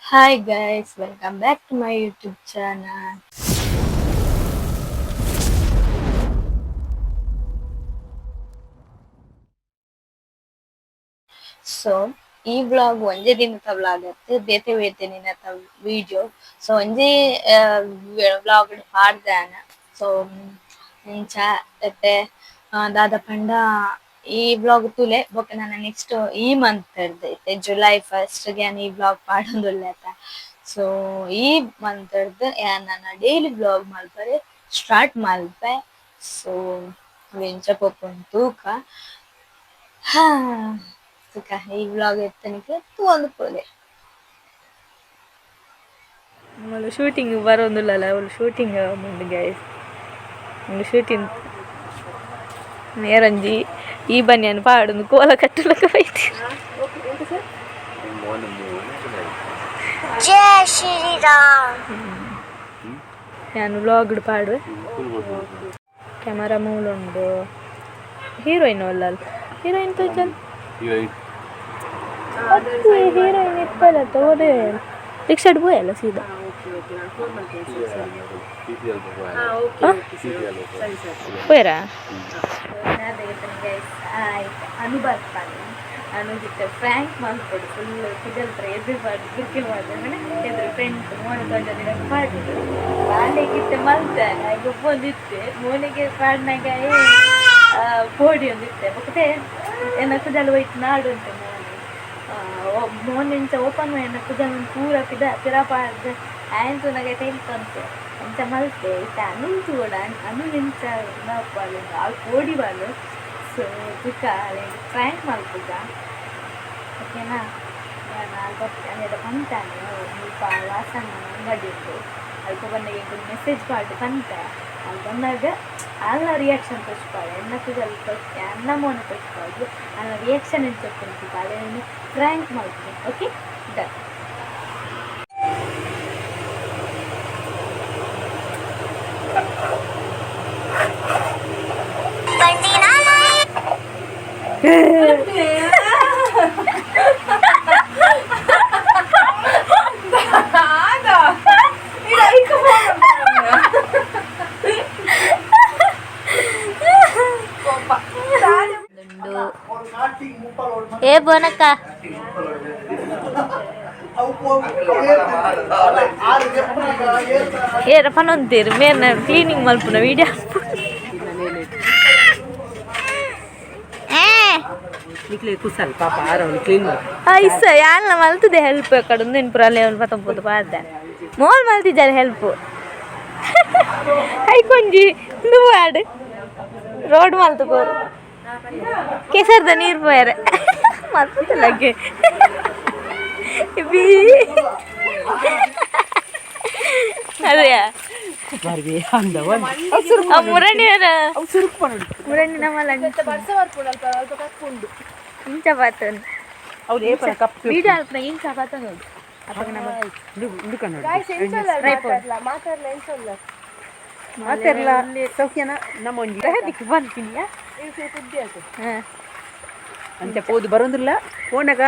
Hi guys, welcome back to my YouTube channel. So ಈ vlog ಒಂಜೇ ದಿನತ vlog ಅತ್ತ್, ಬೇತೆ ಬೇತೆ ದಿನತ ವಿಡಿಯೋ. ಸೊ ಒಂಜೇ ವ್ಲಾಗ್ ಪಾಡ್ದಾನ. ಸೊ ಇಂಚ ಇತ್ತೆ ದಾದ ಪಂಡ ಈ ವ್ಲಾಗ್ ತೂಲೆ, ಬೊಕ ನನ ನೆಕ್ಸ್ಟ್ ಈ ಮಂತ್ ರ್ದ್ ಇತ್ತೆ ಜುಲೈ ಫಸ್ಟ್ ಗೆ ಯಾನ್ ಈ ವ್ಲಾಗ್ ಪಾಡೊಂದುಲ್ಲೆ ಅತ. ಸೊ ಈ ಮಂತ್ ರ್ದ್ ಯಾನ್ ನನ ಡೈಲಿ ವ್ಲಾಗ್ ಮಲ್ಪರೆ ಸ್ಟಾರ್ಟ್ ಮಲ್ಪೆ. ಸೊ ಎಂಚ ಪೋಪುಂಡು ತೂಕ. ಹಾ ತೂಕ, ಈ ವ್ಲಾಗ್ ಇತ್ತೆ ತೂವೊಂದು ಪೋಲೆ. ಮೂಲು ಶೂಟಿಂಗ್ ಬರೋಂದುಲ್ಲಲ್ಲ, ಅವ್ಲು ಶೂಟಿಂಗ್ ಉಂಡು ಗೈಸ್. ಉಂದು ಶೂಟಿಂಗ್ ನೇರಂಜಿ ಈ ಬನ್ನಿಯನ್ನು ಪಾಡೊಂದು ಕೋಲ ಕಟ್ಟುಲಕ ಬೈತಿ. ಜೈ ಶ್ರೀರಾಮ್. ಯಾನ್ ವ್ಲಾಗ್ ಪಾಡುವೆ. ಕ್ಯಾಮರಾ ಮೂಲುಂಡು. ಹೀರೋಯಿನ್ ಒಲ್ಲಲ್? ಹೀರೋಯಿನ್ ತೋಜಲ್. ಹೀರೋಯಿನ್ ಇಪ್ಪಲತ್ತ ಓದೆ ರಿಕ್ಷಾಡ್ ಪೋಯಲ್ಲ ಸೀದಾ. ಪೋಯರಾ? ಅನು ಬರ್ಪಾನೆ, ಅನುಗಿತ್ತೆ ಫ್ರ್ಯಾಂಕ್ ಮಲ್ಪೊಡು. ಫುಲ್ ಕುಜಲ್ತ್ರ ಎದುರು ಪಾಡ್ದು ಬಿರ್ಕೆ ಪಾಡ್ದು ಎದುರು ಫ್ರೆಂಡ್ ಮೋನೆ ತೋಜದಿರ ಪಾಡುದು. ಬಾಲೆಗಿತ್ತೆ ಮಲ್ತಾನೆ ಗೊಬ್ಬೊಂದಿತ್ತೆ. ಮೋನೆಗೆ ಪಾಡ್ನಾಗ ಪೋಡಿ ಒಂದಿತ್ತೆ. ಬೊಕತೆ ಎನ್ನ ಕುಜಲ್ ಹೋಯ್ತು ನಾಡು ಉಂಟು. ಮೋನೆ ಮೋನೆ ಇಂಚ ಓಪನ್ ಎನ್ನ ಕುಜಲ್ ಪೂರ ಪಿದ ಪಿರ ಪಾಡ್ದು ಆಯನ್ ತೂನಗ ಟೆಂತ್ ಅಂಚ ಮಲ್ತೆ. ಇತ್ತೆ ಅನುನ್ ತೂವೊಡು, ಅನು ಎಂಚ ಉಂದಾಪಾಲು ಆಲ್ ಪೋಡಿ ಬಾಲು. ಸೊ ತುಕ ಫ್ರ್ಯಾಂಕ್ ಮಲ್ಪುಗ, ಓಕೆನಾ? ನಾನು ಅಲ್ಪ ಅಲ್ಲೆಲ್ಲ ಪಂತಾನೆ, ಮುಲ್ಪ ವಾಸಣ್ಣ ಅಂಗಡಿ ಉಂಟು, ಅಲ್ಪ ಬಂದಾಗ ಎಂಕ್ ಮೆಸೇಜ್ ಪಾಡ್ದು ಪಂತೆ. ಅಲ್ಲಿ ಬಂದಾಗ ಅಲ್ಲ ರಿಯಾಕ್ಷನ್ ತೋಚ್ಪಾಳೆ. ಎನ್ನ ಕುಜಲ್ ಅನ್ನ ಮೋನೆ ತೋಚ್ಪಾಡ್ದು ಅಲ್ಲ ರಿಯಾಕ್ಷನ್ ಎಂಚ ಉಂಟು ಅಲ್ಲೇನು ಫ್ರ್ಯಾಂಕ್ ಮಲ್ಪುಗ. Okay, done. ಏ ಬೋನಕ್ಕ, ಏರ ಪನೊಂತೀರು ಮೇರ್ನ ಕ್ಲೀನಿಂಗ್ ಮಲ್ಪುನ ವಿಡಿಯೋ. ಕುಸಲ್ ಪಾಪ ಆರವನು ಕ್ಲೀನ್ ಮಾಡಿ. ಇಸ್ಸ ಯಾನ್ಲ ಮಲ್ತದೆ ಹೆಲ್ಪ್ ಕಡೆ ನೆನ್ಪುರ ಅಲ್ಲಿ ಅವ್ನು ಪತ್ತೊಂಬತ್ತು ಪಾಡ್ದೆ ಮೋಲ್ ಮಲ್ತಿದ್ದಾರೆ ಹೆಲ್ಪ್. ಐಕೊಂಜಿ ನುವಾಡ್ ರೋಡ್ ಮಲ್ತು ಕೋರು ಕೆಸರ್ದ ನೀರು ಪೋಯರೆ ಮಲ್ಪುತ್ತಲಕ್ಕೆ ಬಿ ಅದೇಯಾ. ಬರ್ಬಿ ಅಂದ ಮುರಣಿ. ಅವು ಸುರುಕು ಪನೊಡು. ಮುರಣಿ ನಮ್ಮಲ್ಲ ಇಂಚ ಬಾತನ್. ಅವ್ರು ಏಪನ ಕಪ್. ವೀಡಿಯೋ ಅಲ್ಪ ಇಂಚ ಬಾತನ್ ಅಪ್ಪಗ ನಮ್ಮ. ಇಂದು ಕಣ್ಣು ಮಾತೆರ್ಲ ಸೌಖ್ಯನ? ನಮ್ಮ ಒಂಜಿ ದಿಕ್ಕು ಬಂತೀನಿ. ಅಂಚ ಪೋದು ಬರೋದಿಲ್ಲ. ಫೋನಾಗ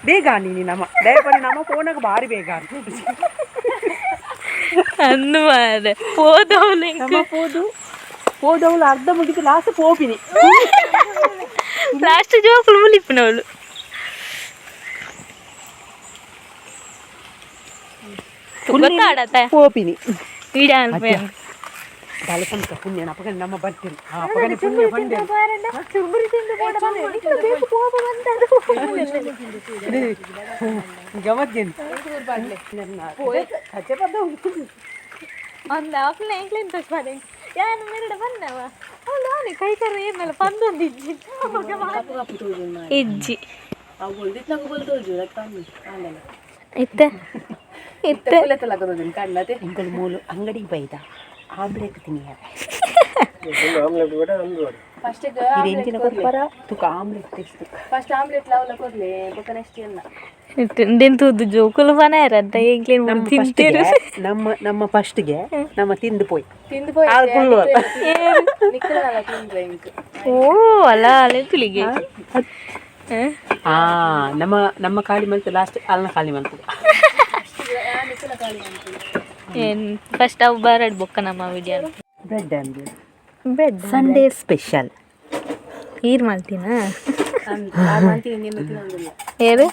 ಬೇಗ ನೀನು ನಮ್ಮ ದಯಪಡಿ ನಮ್ಮ ಫೋನಾಗ ಭಾರಿ ಬೇಗ. ಅಂದು ಮಾರೆ ಪೋದವ್ಲು. ನಮ್ಮ ಪೋದು ಪೋದವಳು ಅರ್ಧ ಮುಗಿದು ಲಾಸ್ಟ್ ಪೋಪಿನಿ. ಲಾಸ್ಟ್ ಜೋಕುಲು ಮುಲಿಪಿನವಳು ಗೊತ್ತಾಡತ್ತ. ಪೋಪಿನಿ. ವೀಡಿಯೋ ಅಲ್ಪ. ತಲಸಂತ ಪುಣ್ಯ ಅಪ್ಪಗನೆ ನಮ್ಮ ಬರ್ತೀನಿ ಅಪ್ಪಗನೆ ಪುಣ್ಯ ಬಂದೆ. ಗಮತ್ತೀನಿ ಕಚ್ಚೆ ಪದ್ದ. ಒಂದು ಅಪ್ಲೆ ಎಂಕ್ಲೇನ್ ತೋಚ್ ಯಾನ್ ಮೆರಡ ಬಂದವ ಅವಳು ನಾನೇ ಕೈ ಕರ ಏಮೇಲೆ ಪಂದೊಂದು ಇಜ್ಜಿ ಇಜ್ಜಿ. ಇತ್ತೆ ಇತ್ತೆ. ಎಂಕುಲು ಮೂಲು ಅಂಗಡಿಗೆ ಬೈದ ಆಮ್ಲೆಟ್ ತಿನ್ನಿಯ ಎಂಚಿನ ಕೊರ್ಪರ ತುಕ ಆಮ್ಲೆಟ್ ತೆಗ್ದು. ಫಸ್ಟ್ ಆಮ್ಲೆಟ್ ಲಾವ್ಲ ಕೊರ್ಲೆ, ಬೊಕ ನೆಕ್ಸ್ಟ್ ಎಲ್ಲ. ಇಂದೆನ್ ತೂದು ಜೋಕುಲು ಪನಾಯರಂತ ಎಂಕ್ಲೇನ್ ತಿಂತೇರು. ನಮ್ಮ ನಮ್ಮ ಫಸ್ಟ್ಗೆ ನಮ್ಮ ತಿಂದು ಪೋಯ್. ತಿಂದು ಪೋಯ್. ಆಲ್ ಕುಳ್ಳುವ. ನಿಕ್ಕಲ್ನಲ್ಲ ತಿಂದ್ರೆ ಇಂಕ್. ಓ ಅಲ್ಲ ಅಲೆ ತುಲಿಗೆ. ಆ ನಮ್ಮ ನಮ್ಮ ಖಾಲಿ ಮಲ್ತು ಲಾಸ್ಟ್ ಅಲ್ನ ಖಾಲಿ ಮಲ್ತು. ಏನ್ ಫಸ್ಟ್ ಅವು ಬರಡ್ ಬೊಕ್ಕ ನಮ್ಮ video. Bread omelette. Bread. Sunday special. ಈರ್ ಮಾಡ್ತೀನ ಏರು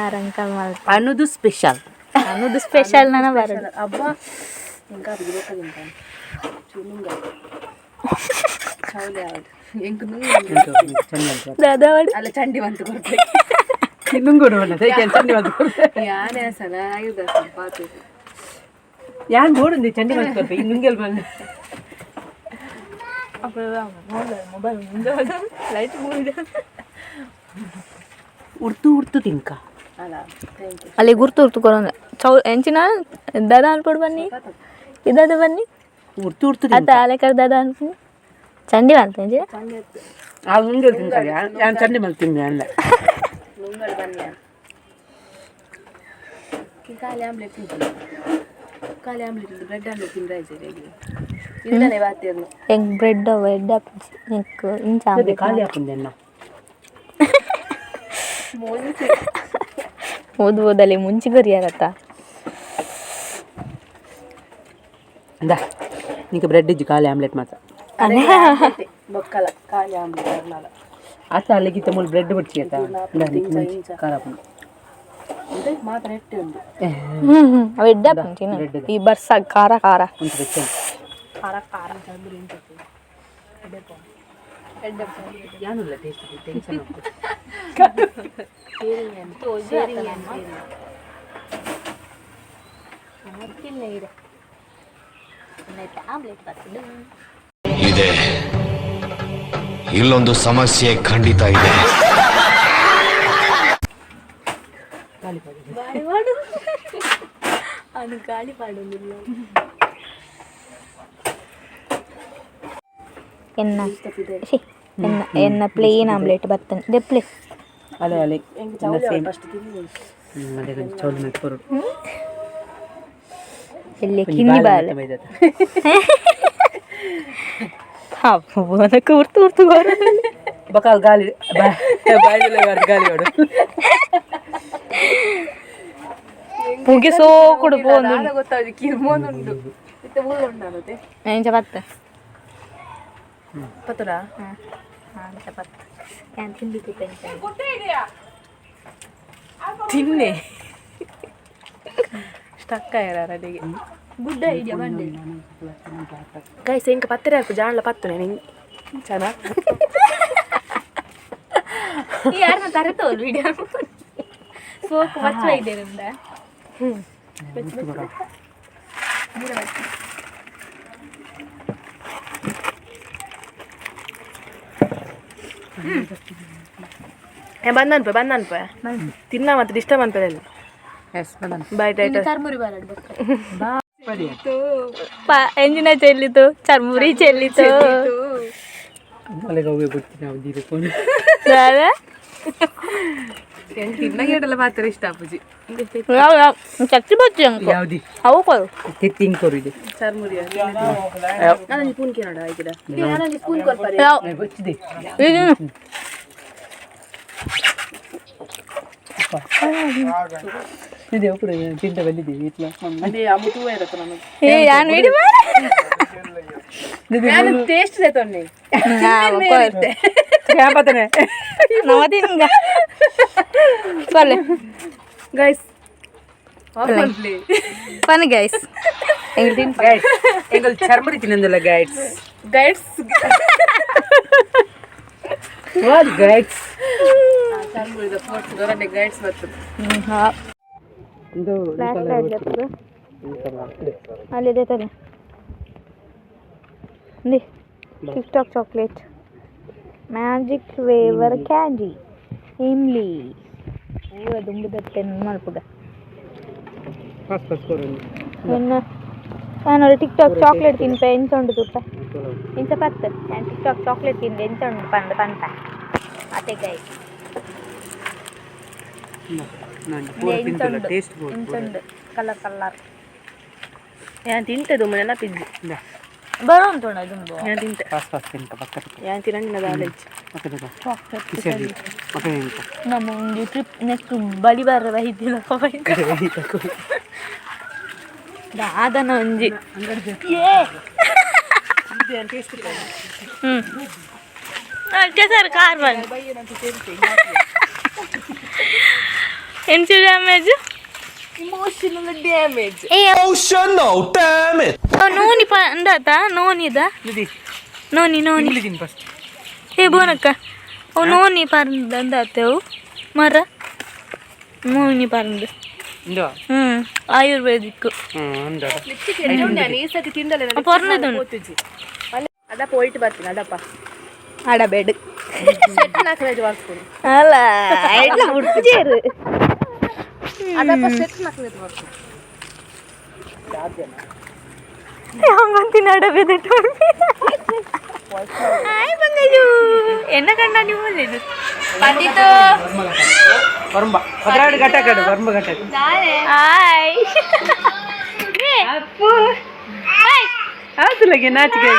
ಆರ್ ಅಂಕಲ್ ಮಾಡ್ತ. ಅನ್ನೋದು ಸ್ಪೆಷಲ್. ಅನ್ನೋದು ಸ್ಪೆಷಲ್ ನನ್ನ ಬರಡು. ಹಬ್ಬ ఇంకా ತಿಂತಾನೆ ನುಂಗ ಚೌಲೆ ಯಾವುದು ಎಂಕ್ ನುಂಗ. ದಾದಾ ವಾಡು. ಅಲ್ಲ ಚಂಡಿ ಬಂತು ಕೊಡ್ಬೇಕು. ನುಂಗೋಡು ಚಂಡಿ ಬಂತು. ಯಾನೇ ಸಲ ಆಯುಧ ಪಾತು. ಯಾನ್ ಬೋಡುಂದಿ ಚಂಡಿ ಬಂತು ಈ ನುಂಗೆಲ್ ಬಂದು. ಮೊಬೈಲ್ ಮುಂದೆ ಲೈಟ್ ಮುಂದೆ. ಉರ್ತು ಉರ್ತು ತಿಂಕ. ಅಲ್ಲ, thank you. ಅಲ್ಲಿ ಗುರ್ತು ಉರ್ತು ಕೊರೊಂದ ಚೌ ಎಂಚಿನ ದಾದಾ ಅನ್ಪೊಡು ಬನ್ನಿ ಇದಾದ ಬನ್ನಿ. ಉರ್ತು ಉರ್ತು. ಅತ್ತ ಆಲೆಕರ್ ದಾದಾ ಅನ್ಪುನಿ ಚಂಡಿ ಬಂತ ಎಂಚಿನ. ಆ ನುಂಗೆಲ್ ತಿಂತಾರೆ ಯಾನ್ ಚಂಡಿ ಬಂತು ತಿಂದೆ ಅಲ್ಲ. ನುಂಗಡು ಬನ್ನಿ. ಖಾಲಿ ಆಮ್ಲೆಟ್ ತಿಂತೀನಿ, ಖಾಲಿ ಆಮ್ಲೆಟ್ ತಿಂದು ಬ್ರೆಡ್ ಆಮ್ಲೆಟ್ ತಿಂದ್ರೆ ಆಯ್ತು. ಇಲ್ಲನೇ ಬಾತಿರ್ನು. ಎಂಕ್ ಬ್ರೆಡ್ ಬ್ರೆಡ್ ಎಂಕ್ ಇಂಚ. ಅದೇ ಖಾಲಿ ಹಾಕುಂದೆ ಅಣ್ಣ. ಓದ್ ಓದಲ್ಲಿ ಮುಂಚೆ ಗರಿಯಾರತ್ತ. ಅಂದ ನಿಂಗೆ ಬ್ರೆಡ್ ಇಜ್ಜು, ಖಾಲಿ ಆಮ್ಲೆಟ್ ಮಾತ್ರ. ಬೊಕ್ಕಲ ಖಾಲಿ ಆಮ್ಲೆಟ್ ಅರ್ನಲ. ಆತ ಅಲ್ಲಿಗಿತ್ತ ಮೂಲ ಬ್ರೆಡ್ ಬಿಡ್ಸಿ ಆತ. ಖಾರ ಹಾಕೊಂಡು. ಅಂದ್ರೆ ಮಾತ್ರ ಎಟ್ಟೆ ಉಂಟು. ಅವು ಎಡ್ಡೆ ಆಪುಂಡು ಈ ಬರ್ಸ ಖಾರ ಖಾರ. ಉಂಟು ಬೆಚ್ಚ. ಖಾರ ಖಾರ. ಯಾನುಲ್ಲ ಟೇಸ್ಟ್ ಟೆನ್ಷನ್. ಆಮ್ಲೆಟ್ ಬರ್ತದೆ. ಇದೆ, ಇಲ್ಲೊಂದು ಸಮಸ್ಯೆ ಖಂಡಿತ ಇದೆ. ಅದು ಗಾಳಿ ಪಾಡೋದಿಲ್ಲ. ಎನ್ನ ಛೀ, ಎನ್ನ ಎನ್ನ ಪ್ಲೇನ್ ಆಮ್ಲೆಟ್ ಬರ್ತದೆ ದೆಪ್ಲೆ. ಅಲೆ ಅಲೆ. ಎಂಕ್ ಚೌಲೆ ಫಸ್ಟ್ ತಿಂದು. ಅದೇ ಕೊಂಚ ಚೌಲಿ ಮೆತ್ ಕೊರು. ಎಲ್ಲಿ ಕಿನ್ನಿ ಬಾಲೆ. ಪಾಪ ಉರ್ತು ಉರ್ತು ಬರೋದು. ಬಕಾಲ್ ಗಾಲಿ ಬಾಯಿದಲ್ಲೇ ಗಾಲಿ ಹೊಡು. ಪುಗೆ ಸೋಕುಡು ಪೋಂದು. ಗೊತ್ತಾಗ ಕಿರ್ಮೋನುಂಡು ಇತ್ತೆ ಊರು ಉಂಡಾನತೆ. ಎಂಚ ಬತ್ತ. ಪತ್ತುಡ. ಅಂಚ ಬತ್ತ ಯಾನ್ ತಿಂಡಿ ಎಂಚ. ತಿನ್ನೆ ಸ್ಟಕ್ ಆಯ್ರ ಅಡಿಗೆ. ಗುಡ್ ಐಡಿಯಾ ಬಂಡೆ. ಗೈಸ್, ಎಂಕ್ ಪತ್ತರೆ ಹಾಕು ಜಾಣಲ ಪತ್ತು ನಿಂಗೆ ಚೆನ್ನ. ಯಾರನ್ನ ತರತೋಲ್ ವಿಡಿಯೋ ಸೋಕು ಮಚ್ಚ ಇದೆ ನಿಂದ. ಬಂದ ಅನ್ಪ ಬಂದ ಅನ್ಪ ತಿನ್ನ ಮತ್ತೆ ಡಿಸ್ಟರ್ಬ್ ಅನ್ಪದಿಲ್ಲ. ಎಸ್ ಬಂದನ್. ಬಾಯ್ ಟೈಟ್. ಚರ್ಮುರಿ ಬರಡ್ ಪಾ ಎಂಜಿನ ಚೆಲ್ಲಿತು ಚರ್ಮುರಿ ಚೆಲ್ಲಿತು. ಅಲ್ಲಿಗೆ ಹೋಗಿ ಬಿಡ್ತೀನಿ ನಾವು ದೀಪಕ್ಕೊಂಡು. ದಾದಾ. ಎಂಕ್ ತಿನ್ನಗೇಟಲ್ಲ ಮಾತ್ರ ಇಷ್ಟ ಅಪ್ಪುಜಿ. ಯಾವ ಯಾವ ಚಚ್ಚಿ ಬಚ್ಚಿ ಅಂಕು. ಯಾವ್ದಿ? ಅವು ಕೊರು. ತಿಂಕೋರು ಇದೆ. ಚರ್ಮುರಿ ನಾನೊಂದು ಸ್ಪೂನ್ ಕೇಳೋಣ ಆಯ್ತಿರ ನಾನೊಂದು ಸ್ಪೂನ್ ಕೊಡ್ತಾರೆ. ಯಾವ? ಬಚ್ಚಿದೆ. ಇದು. ಇದೆ ಒಬ್ಬರು ತಿಂತ ಬಂದಿದ್ದೀವಿ ಇಟ್ಲ. ಅದೇ ಅಮ್ಮು ತೂವ ಇರತ್ತ ನಮಗೆ. ಏ ಯಾನ್ ವಿಡಿ ನಾನು ಟೇಸ್ಟ್ ಇದೆ ತೊನ್ನೆ. ಬತ್ತಾನೆ. ನವ ತಿಂಗ ಬಲ್ಲೆ. Guys play. ಪನ್ ಗೈಸ್ ಎಂಗ್ ತಿನ್. ಗೈಡ್ಸ್ ಎಂಗಲ್ ಚರ್ಮರಿ ತಿನ್ನಂದಿಲ್ಲ ಗೈಡ್ಸ್. ಗೈಡ್ಸ್. What guides? ಚರ್ಮುರಿದ ಫೋರ್ಸ್ ದೊರನೆ ಗೈಡ್ಸ್ ಮತ್ತು. ಹಾ ಅಲ್ಲಿದೆ ತಾನೆ TikTok chocolate magic flavour candy Imli ಹೂವು ದುಂಬುದತ್ತೆ ಮಲ್ಪುಗ. ಫಸ್ಟ್ ಫಸ್ಟ್ ಕೊಡು. ಎನ್ನ ನಾನು ಟಿಕ್ ಟಾಕ್ ಚಾಕ್ಲೇಟ್ ತಿನ್ಪೆ ಎಂಚ ಉಂಡು ತುಪ್ಪ ಇಂಚ ಪತ್ತು ನಾನು ಟಿಕ್ ಟಾಕ್ ಚಾಕ್ಲೇಟ್ ತಿಂದೆ ಎಂಚ ಉಂಡು ಪಂದ್ ಪಂತ ಅತೆ ಗೈಸ್. ನಾನು ಎಂಚ ಉಂಡು. ಟೇಸ್ಟ್. ಇಂಚ ಉಂಡು ಕಲರ್ ಕಲರ್. ನಾನು ತಿಂತದ್ದು ನೆನಪಿದ್ದು. ಬರೋಂತುಂಡ ದುಂಬು. ഞാൻ ತಿಂತೆ. ಫಾಸ್ಟ್ ಫಾಸ್ಟ್ ತಿನ್ಕ ಪಕ್ಕ. ഞാൻ ತಿನ್ನಂಗಿನ ದಾಲೇಜ್. ಕಿಸೆಡಿ ಮಕ್ಕ ತಿನ್ಕ. ನಮ್ಮ ಒಂದು ಟ್ರಿಪ್ ನೆಕ್ಸ್ಟ್ ಬಲಿ ಬಾರ ಬೈದಿಲ್ಲ. ದಾದನ ಒಂಜಿ. ಏ ಸರ್ ಕಾರ್ ಬಂದು ಎಂಚ damage? Emotional damage. Emotional damage. Noni ಪ ಅಂದಾತ ನೋನಿದ. ನಿಧಿ. Noni noni. ಇಲ್ಲಿ ತಿನ್ ಫಸ್ಟ್. ಏ ಬೋನಕ್ಕ, ಅವು ನೋನಿ ಪರ್ಂದ್ ಅಂದಾತೆವು ಮರ ನೋನಿ ಪರ್ಂದ್. ಇಂದು. ಆಯುರ್ವೇದಿಕ್. ಅಂದ. ನಾನು ಈ ಸತಿ ತಿಂದಲ್ಲ. ಪೊರ್ಲುದುಂಡು. ಅದಪ್ಪ ಹೋಯ್ತು ಬರ್ತೀನಿ ಅದಪ್ಪ. ಆಡಬೇಡ. ಸೆಟ್ ನಾಲ್ಕನೇದು ಬರ್ತೀನಿ. ಅಲ್ಲ, ಎಡ್ಲ ಉಡ್ಪುಜೇರು. ಅದಪ್ಪ ಸೆಟ್ ನಾಲ್ಕನೇದು ಬರ್ತೀನಿ. ಹಂಗಂತೀನಿ ಅಡಬೇದಿಟ್ಟು. ಹಾಯ್ ಬಂಗಜು, ಎನ್ನ ಕಂಡ ನೀವು ಪಂಡಿತು. ಬರ್ಂಬ 12 ಗಂಟೆ ಕಡೆ ಬರ್ಂಬ ಗಂಟೆ. ಹಾಯ್. ಅಪ್ಪು ಆತಲಗೆ ನಾಚಿಕೆ.